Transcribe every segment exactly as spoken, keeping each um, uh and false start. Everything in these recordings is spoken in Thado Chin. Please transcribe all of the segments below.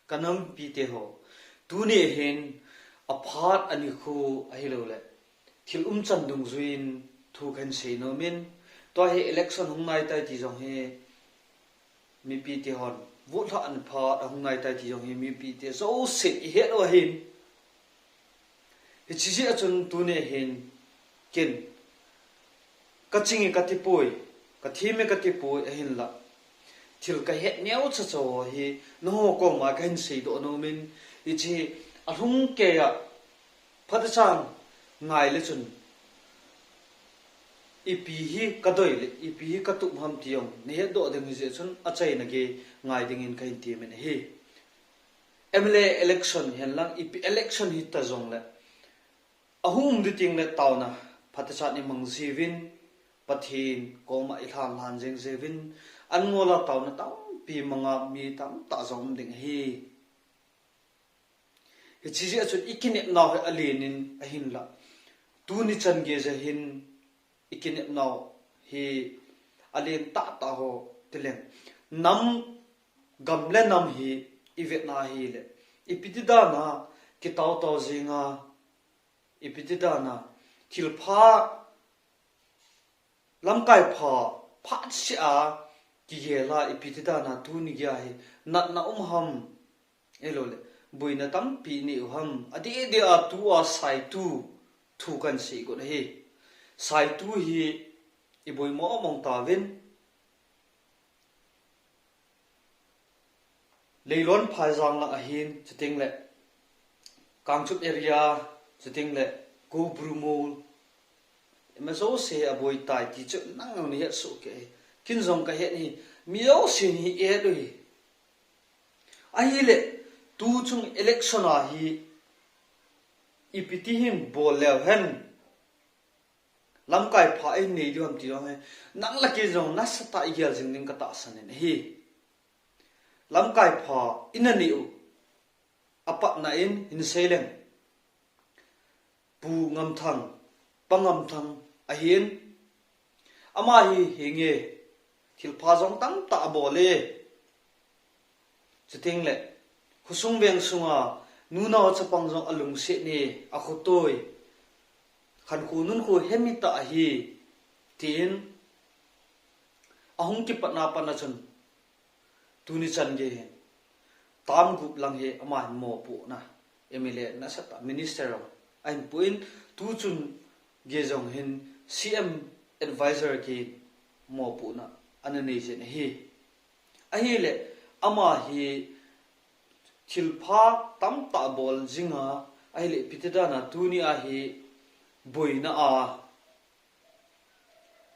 Ka nam mipite ho, tuni hin aphat anikho ahilouleh thil umchan dungjuiyin thu kahin sei nomin, tua hi election hung nai tai ti jong hi mipite hon, vote lhah an phat ahung nai tai ti jong hi mipite jousen ihet u ahin. Hiche jeh a chun tuni hin ken, ka ching e kati poi, ka them e kati poi ahinlah, thil kahet neocha cha ho hi nangho koma kahin seidoh nomin, hiche alhung keiya phatechan ngai le chun ipi hi kadei le ipi hi katup ham ti jong nahetdoh ding jeh chun achaina gei ngai dingin kahin temin ahi. M L A election henlang ipi election hita jongleh, ahung um ding tengleh taona phatechan imang jiuvin, Pathen koma ilhan lhan jeng jiuvin, an ngol a taona tampi manga mi tamtah jong um ding ahi. Hiche jeh a chun ikinepnau hi alen in ahinlah, tuni chan geiya hin ikinepnau hi alen tahtah ho tileng, nam, gam le nam hi ivetna ahileh, ipi ti dana kitaotao jinga, ipi ti dana thilpha, lamkai pha phatseh a kigel a, ipi ti dana tuni geiya hi natna um ham, ahilouleh boina tampi inei u ham, adeh deh a tua saitu thu kahin sei got ahi. Saitu hi iboi mong mong tauvin, Leilon phaijang lang ahin, chutengleh Kangchup area, chutengleh Koubru Mol, ima jouse aboi tai ti chu nang jong nahet soh kei. Ken jong kahet ahi, mi jousen hi ihet u ahi. Ahileh, tuchung election a hi ipi ti hin bol leu hen lamkai pha inei diu ham ti jong hi nang le kei jong nasatah igel jing ding katahsan in ahi. Lamkai pha ina nei u, apatna in hin seileng, Pu Ngamthang, Pa Ngamthang ahin, ama hi hinge, thilpha jong tamtah abol e. Chutengleh khosung veng sunga nunao chapang jong alungset e, akhotoi, khankho nunkho hemi tah ahi, tin ahung kipatna pat a chun tuni chan gei hin term gup lang hi ama hin mopohna, M L A nasatah, minister jong ahin poh in, tuchun gei jong hin C M advisor kihin mopohna ana nei jin ahi. Ahileh, ama hi thilpha tamtah bol jinga, ahileh ipi ti dana tuni a hi boina a,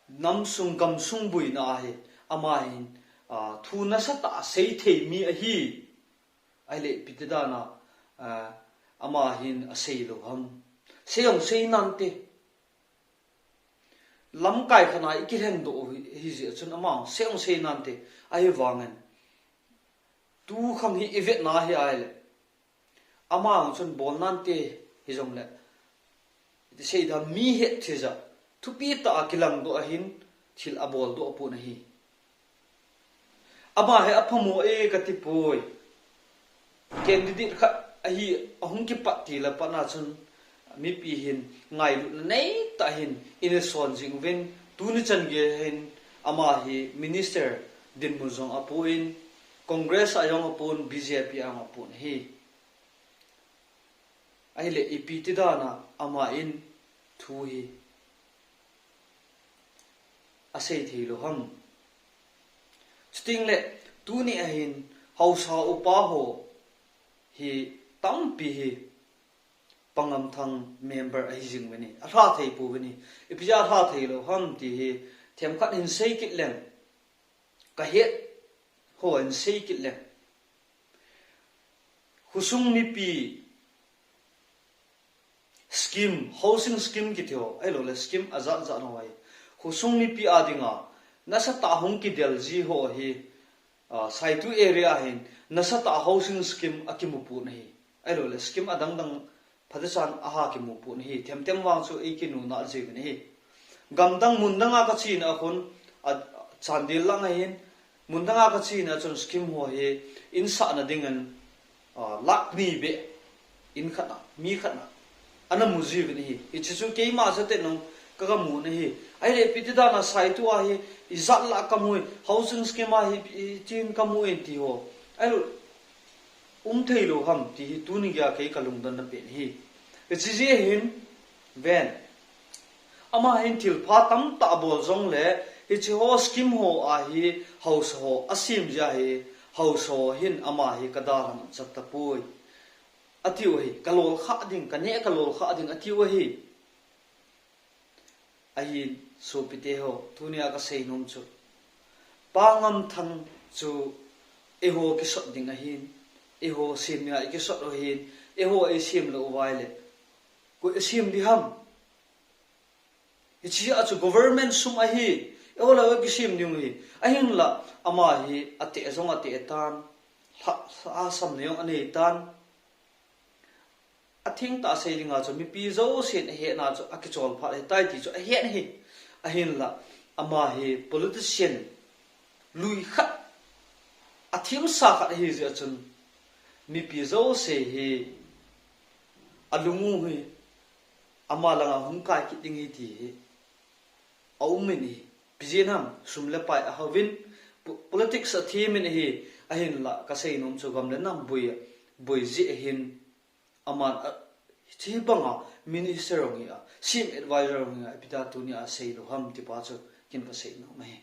namsung gamsung boina a hi ama hin thu nasatah a seithei mi ahi. Ahileh ipi ti dana ama hin aseilou ham? Sei jong sei nante. Lamkai khat a ikilhendoh u hijeh chun ama jong sei jong sei nante. Ahivangin tukhang hi ivetna hi ahileh, ama jong chun bol nante hijongleh, iti seida, mi hetthei jeh a thupi tah a kilangdoh ahin, thil aboldoh pon ahi. Ama hi aphamo e kati poi. Candidate khat ahi, ahung kipat til a pat a chun mipi hin ngailutna neitah in ana son jing uvin, tuni chan gei hin ama hi minister dinmun jong apoh in, Congress a jong apoh in, B J P a jong apoh in ahi. Ahileh ipi ti dana ama in thu hi asei theilou ham? Chutengleh tuni a hin haosa upa ho hi tampi hi Pa Ngamthang member ahi jing uvin ahi, alha thei pouvin ahi. Ipi jeh a alha theilou ham ti hi themkhat hin sei kit leng, kahet ho hin sei kit leng, khosung mipi scheme, housing scheme kiti ho, ahilouleh scheme ajat jat ho hi khosung mipi a dinga nasatah a hung kidel ji ho hi, Saitu area hin nasatah a housing scheme akimu pon ahi. Ahilouleh scheme adang dang phatechan aha kimu pon ahi. Themthem vang chu eikinunat jiuvin ahi. Gamdang mundang a kachena khun, Chandel lang ahin, mundang a kachena chun scheme ho hi insahna dingin ah, lakh ni beh in khat na, mi khat na ana mu jiuvin ahi. Hiche chu keima chate nung ka, kamu na ahi. Ahile ipi ti dan a Saitu a hi, ijat lah kamu e, housing scheme a hi, ichin kamu e ti ho. Ahilou, um thei lou ham ti hi tuni geiya kei kalungdon na pen ahi. Hiche jeh hin, ven. Ama hin thilpha tamtah abol jongle, hiche ho scheme ho a hi haosa ho asem jeh a hi, haosa ho hin ama hi kadalhah chat tapoi. Atiu ahi, kalol khah ding, kaneh kalol khah ding, atiu ahi. Ahin, sopite ho, tunia kasei nom chu, Pa Ngamthang chu eiho kisot ding ahin, eiho sem nia ikisot u ahin, eiho eisem lou uva ahile, koi asem ding ham? Hiche a chu government sum ahi, eiho lah a kisem ding ahi. Ahinla, ama hi ateh jong ateh tan, lha, lhasam na jong anei tan. Athengtah sei dinga chu mipi jousen ahetna chu akichol phat ahitai ti chu ahet ahi. Ahinla, ama hi politician lui khat, athemsa khat ahi jeh a chun, mipi jouse hi alung u hi ama langa hung kai kit ding ahi ti hi aum in ahi. Ipi jeh ham, sum le pai ahouvin, po-, politics athem in ahi. Ahinla, kasei nom chu gam le nam boi, boi jeh ahin, aman a, hiche banga minister jong hi a, C M advisor jong hi a, ipi dia tunia asei lou ham ti pa chu ken kasei nom ahi.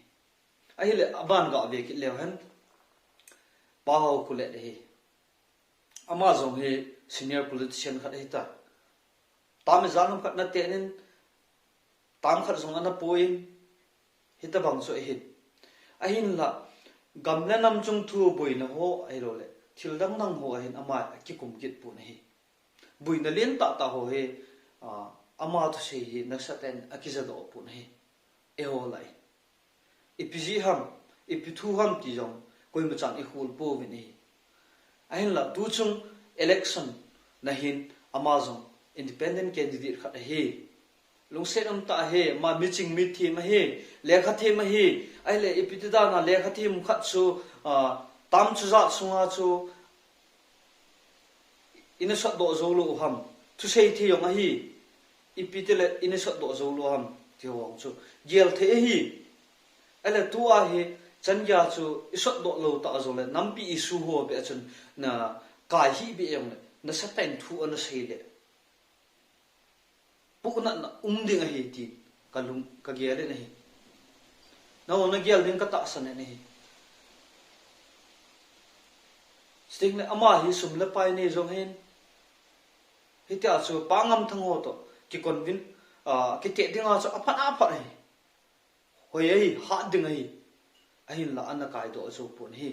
Ahile, aban gave kit leu hen, Pa Haokholet ahi. Ama jong hi senior politician khat ahitai. Term ijat ham khat ana ten in, term khat jong ana poi in, hitobang chu ahin. Ahinla, gam le nam chung thu boina ho ahilouleh, thil dang dang ho ahin ama akikum kit pon ahi. Boina lentah tah ho hi, ah, ama thusei hi nasatah in akijadoh pon ahi. Eiho lah in. Ipi jeh ham, ipi thu ham ti jong, koimachan ikhol pouvin ahi. Ahinla, tuchung election na hin ama jong independent candidate khat ahi. Lungset umtah ahi, ama miching mithem ahi, lekha them ahi, ahile ipi ti dan a lekha them khat chu, ah, term chujat sunga chu, ina sotdoh jou lou u ham, thusei thei jong ahi, ipi tile ina sotdoh jou lou u ham, ti ho chu gel thei ahi. Ahile tua hi, chan geiya chu isotdoh lou tah jongle, nampi issue ho beh a chun, nakai hih beh jongle, nasatah in thu ana sei le, puhnatna um ding ahi ti kalung, kagel in ahi. Nangho nagel ding katahsan in ahi. Chutengle ama hi sum le pai nei jong hin, hitia chu Pa Ngamthang ho toh kiconvince, ah, kiteh dinga chu aphat aphat ahi. Hoi ahi, hat ding ahi. Ahinla ana kaidoh jou pon ahi.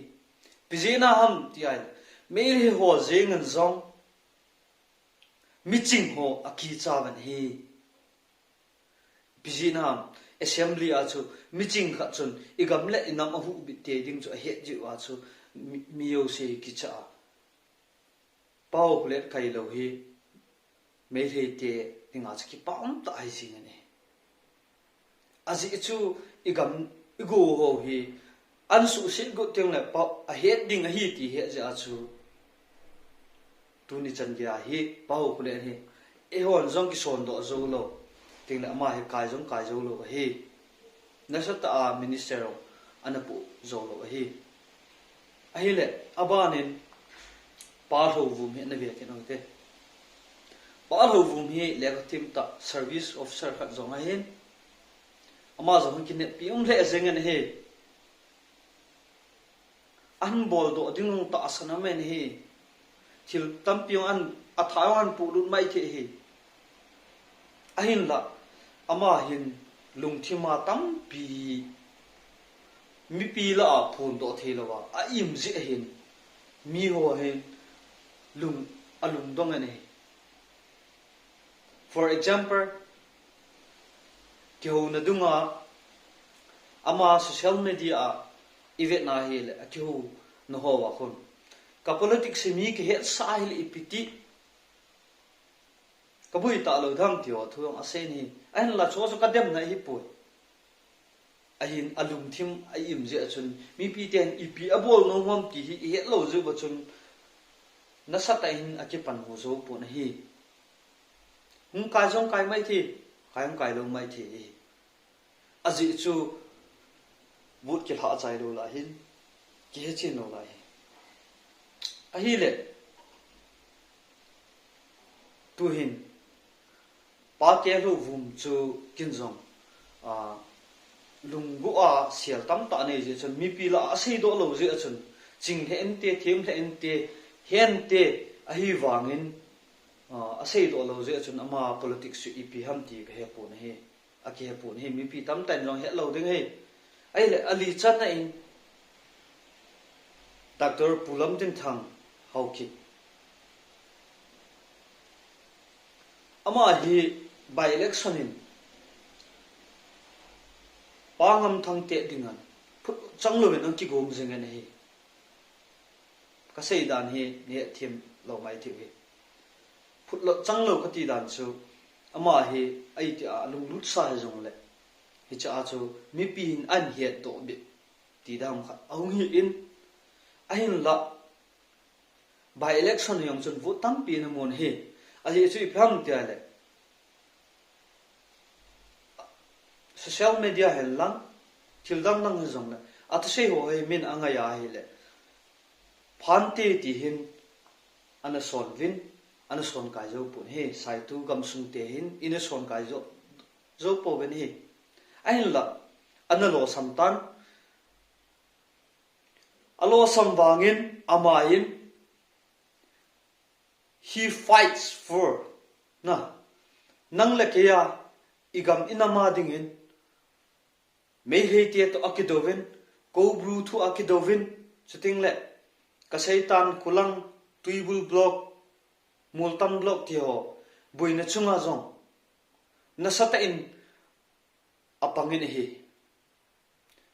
Ipi jeh ham ti ahile, Meitei ho jeng in jong miching ho akicha uvin ahi. Ipi jeh ham, assembly a chu miching khat chun igam le inam ahuhbit tei ding chu ahet jeh uva chu mi, mi jouse kicha a. Pa Haokholet kailou hi Meitei te dinga chu kipa umtah ahi jeng in ahi. Ajeh chu igam, igou ho hi ana suhset got tengle pa, ahet ding ahi ti ahet jeh a chu, tuni chan geiya hi Pa Haokholet hi eihon jong kisondoh jou lou, chutengle ama hi kai jong kai jou lou ahi. Nasatah a minister jong ana poh jou lou ahi. Ahile, aban in Pa Lhouvum hi ana ve kit u hite. Pa Lhouvum hi lekha them tah, service officer khat jong ahin, ama jong hi kineppi um lheh jeng in ahi. Ahin boldoh ding jong tahsan aum in ahi. Thil tampi jong ahin, atha jong ahin polut mai thei ahi. Ahinla, ama hin lungthim a tampi mipi lah a phondoh thei louva aim jeh ahin, miho hin lung, alungdong in ahi. For example, kihouna dunga ama social media a ivet na hile, akihouna hoa khun, ka politics hi mi kihetsah hile ipi ti kaboi talou ding ham ti ho thu jong asei in ahi. Ahinla chu chu kademna ahipoi. Ahin alungthim a im jeh a chun, mipi ten ipi abol nom ham ti hi ihet lou jeh uva chun, Nasatah in akipan ho jou pon ahi. Hung kai jong kai mai thei, kai hung kai lou mai thei ahi. Ajeh chu vote kilhah chai lou lai hin, kihechen lou lai hi. Ahile, tuhin, Pa Kelhou vum chu kin jong, a, lunggu a sial tamtah nei jeh chun, mipi lah a aseidoh lou jeh a chun, ching lheh inte, them lheh inte, hente, ahivangin, a, aseidoh lou jeh a chun ama politics chu ipi ham ti kahe pon ahi. Akihe pon ahi, mipi tamtah in jong het lou ding ahi. Ahile, ali channa in, Doctor Pu Lamtinthang Haokip. Ama hi by-election in Pa Ngamthangte dinga phutchang louvin akigong jingin ahi. Kasei dan hi nahethem lou mai thei uve. Phutchang lou kati dan chu ama hi aiti a lunglut sa hijongle, hiche a chu mipi hin ahin hetdoh bep ti dan khat ahung hi in, ahinla by-election hi jong chun vote tampi ana mun ahi. Ajeh chu ipi ham tia le, social media hen lang, thil dang dang hijongle, athusei ho hi min angai a ahile, phante ti hin ana son uvin, ana son kai jou pon ahi, Saitu gamsung te hin ana son kai jou, jou pouvin ahi. Ahinla, ana losam tan, alosam vangin, ama in, he fights for, na, nang le kei a, igam inam a dingin, Meitei te toh akidouvin, Koubru thu akidouvin, chuteng le, Kaseitan, Kulang, Tuibul block, Multan block ti ho, boina chunga jong, nasatah in apangin ahi.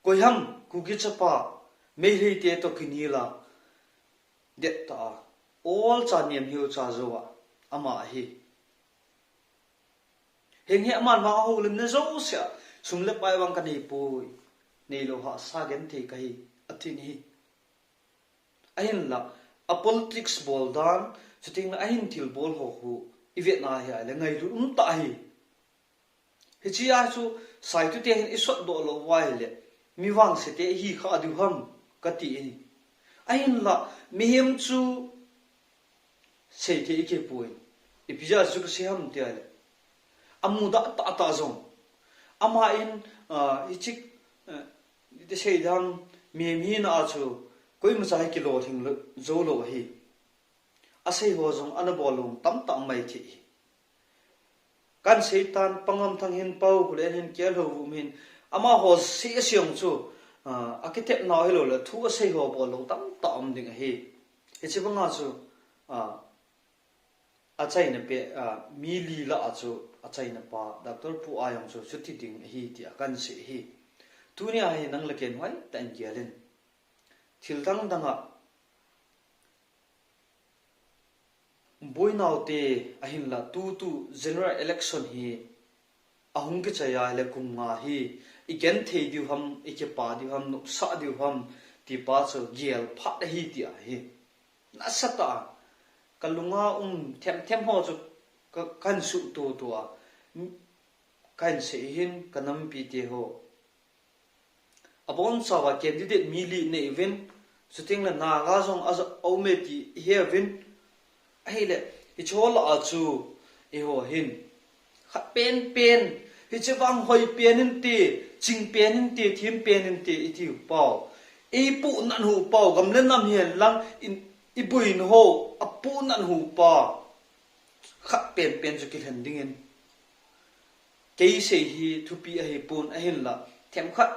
Koiham, Kuki chapa, Meitei te toh kinel a, dettah a, olcha niam hiucha jou a, ama ahi. Henge aman vang ahoulimna jouse a, sum le pai vang kanei poi, neilou hahsa genthei kahi, atin ahi. Ahinla, a politics bol dan, chuteng le ahin thilbol ho khu, ivet na ahile, ngailut umtah ahi. Hiche a chu, Saitu te hin isotdoh lou uva ahile, mi vangse te ihi kha diu ham, kati ahi. Ahinla, mihem chu, seithei ikipoi. Ipi jeh a chu kasei ham tia le, amudah tahtah jong, ama in, ah, hiche, eh, iti sei ding ham, mihem hina a chu, koimacha hi kilolhing lou, jou lou ahi. Asei ho jong ana bol lou tamtah mai thei ahi. Kahin seitan, Pa Ngamthang hin, Pa Haokip hin, Kelhou vum hin, amaho sei asei jong chu, ah, akitepnau hilou le, thu asei ho bol lou tamtah um ding ahi. Hiche banga chu, ah, achaina pen, ah, mi li lah a chu achaina pa, Doctor Pu Ayong chu chuti ding ahi tia kahin sei ahi. Tunia hi nang le kei hoitah in gel in, thil dang dang a, boinau te ahinla, tutu general election hi ahung kichai a le kum nga hi, igenthei diu ham, ikipa diu ham, nopsah diu ham, ti pa chu gel phat ahi tia hi. Nasatah a, kalunga um themthem ho chu ka, kahin suhtoh toh a, kahin sei hin, kanampi te ho. Abonchauva candidate mi li nei uvin, chuteng le Naga jong aja, aume ti ihe uvin. Ahile, hiche ho lah a chu, eiho hin, khat penpen, hiche vang hoi pen inte, ching pen inte, them pen inte, iti u pau. Eipuhnat u pau, gam le nam hihen lang, in, iboina ho, apuhnat u pau. Khat penpen chu kilhen dingin. Kei sei hi thupi ahipon ahinla, themkhat.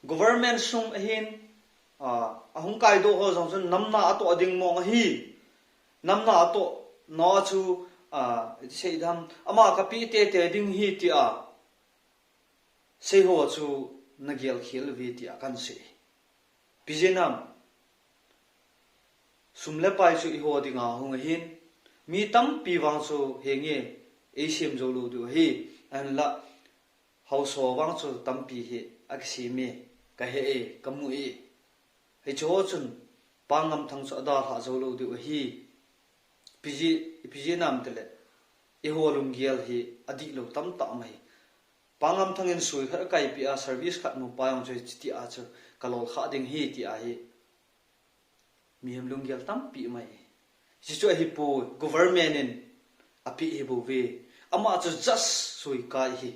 Government sum ahin, ah, ahung kaidoh ho jong chun namna atoh ding mong ahi. Namna atoh nau chu, ah, iti sei ding ham, ama kapeh teitei ding ahi tia sei ho chu nagel khel uve tia kahin sei. Ipi jeh ham, sum le pai chu eiho dinga hung ahin, mi tampi vang chu henge eisem jou lou diu ahi, ahinla, haosa vang chu tampi hi akisem e, kahe e, kamu e. Hiche ho chun, Pa Ngamthang chu adalhah jou lou diu ahi. Ipi jeh, ipi jeh ham itile, eiho lunggel hi adihlou tamtah um ahi. Pa Ngamthang in sui khat akaipeh a, service khat nupa jong chu hitia chu kalolkhah ding ahi tia hi mihem lunggel tampi um ahi. Hichu ahipoi, government in apeh ahibouve. Ama chu just sui kai ahi.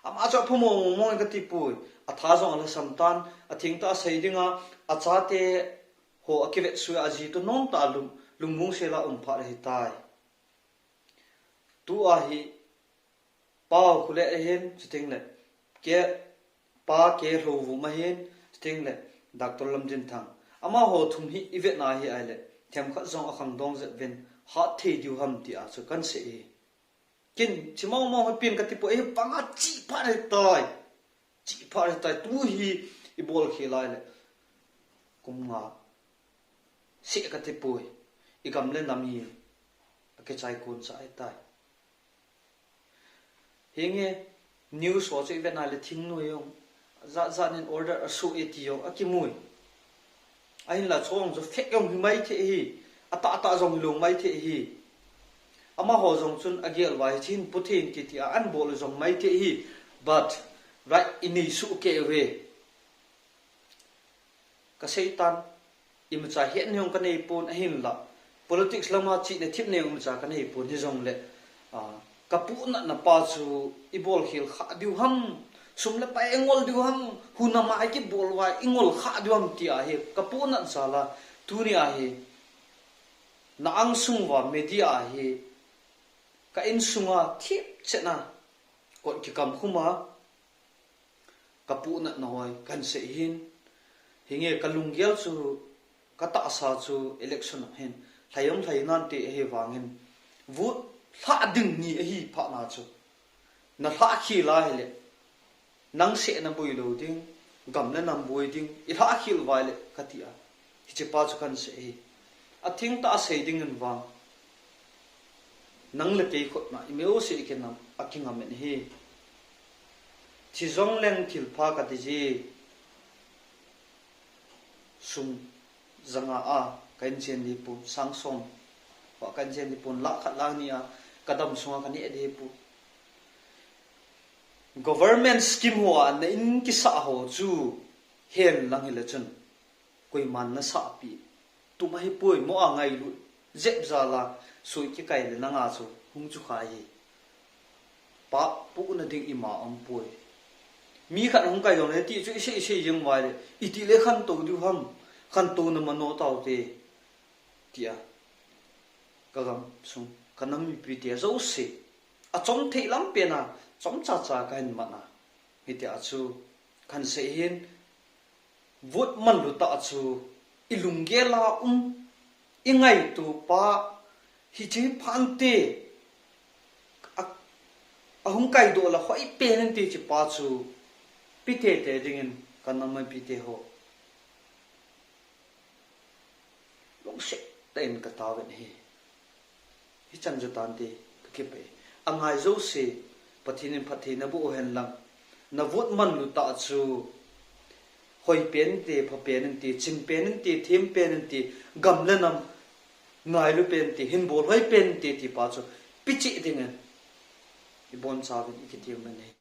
Ama chu apha mong mong kati poi. Atha jong alhasam tan, athengtah sei dinga, achate ho akivet sui a, aji toh nomtah a lung, lungmong sela um phat ahitai. Tua hi, Pa Haokholet ahin, chutengle, K, Pa K Lhouvum ahin, chutengle, Doctor Lamdinthang. Amaho thum hi ivetna hi ahile, themkhat jong akhangdong jep uvin, hat thei diu ham tia chu kahin sei ahi. Ken, chi mong mong hi pen kati poi, eipanga chih phat ahitai. Chih phat ahitai, tu hi ibol khel a ahile, kum nga seh kati poi, igam le nam hi akichai kon cha ahitai. Hinge, news ho chu ivet nale thingnoi jong, jat jat in order asoh e ti jong akimu e. Ahinla chu jong chu fake jong hi maithei ahi, atahtah jong hilou maithei ahi. Amaho jong chun agel uva hiche hin pothei inte tia ahin bol u jong maithei ahi, but right inei soh kei uve. Kasei tan, imacha hetna jong kanei pon ahinla, politics lama chihna themna jong imacha kanei pon hijongle, ah, kapohnatna pa chu ibol khel kha diu ham, sum le pai ingol diu ham, hunam a ikibol uva ingol kha diu ham tia hi kapohnat jal a, tunia hi, na angsung uva media a hi, ka insunga thipchet a kot kikam khum a, kapohnatna ho hi kahin sei ahin, hinge kalunggel chu, katahsa chu election a hin lhai jong lhai nante ahivangin, vote lhah ding ni ahi phatna chu, nalhah khel a ahile, nang seh naboi lou ding, gam le nam boi ding, ilhah khel uva ahile kati a, hiche pa chu kahin sei ahi. Athengtah a sei dingin vang, nang le kei khutna, imeu seh kinam, akingam in ahi. Thi jongleng thilpha katije, sum janga a kahin chen dipon, sang som a kahin chen dipon, lakh khat lakh ni a kadam sunga kaneh dipon. Government scheme ho a na in kisah ho chu hen lang hile chun, koiman nasahpi tum ahipoi, mo a ngailut jep jal a, sui kikai le nanga chu hung chu kha ahi. Pa pohna ding ima aumpoi. Mi khat hung kai jongle ti chu isei isei jeng uva ahile, itile khantou diu ham, khantouna manot taute, tia kagam sung, kanam mipite jouse, achom thei lam pen a chomcha cha kahin man a, hitia chu kahin sei ahin. Vote manlu tah chu ilunggel a um, ingaito pa, hiche hi phante, a, ahung kaidoh la hoipen inte ti pa chu pe teitei dingin kanam mipite ho lungset tah in kataovin ahi. Hichan chu tante, kakipah e. Angai jouse, Pathen in phatthei naboh uhen lang, na vote manlu tah chu hoipen inte, phapen inte, chingpen inte, thempen inte, gam le nam ngailupen inte, hinbol hoipen inte ti pa chu pe cheh dingin ibonchauvin ikiti umin ahi.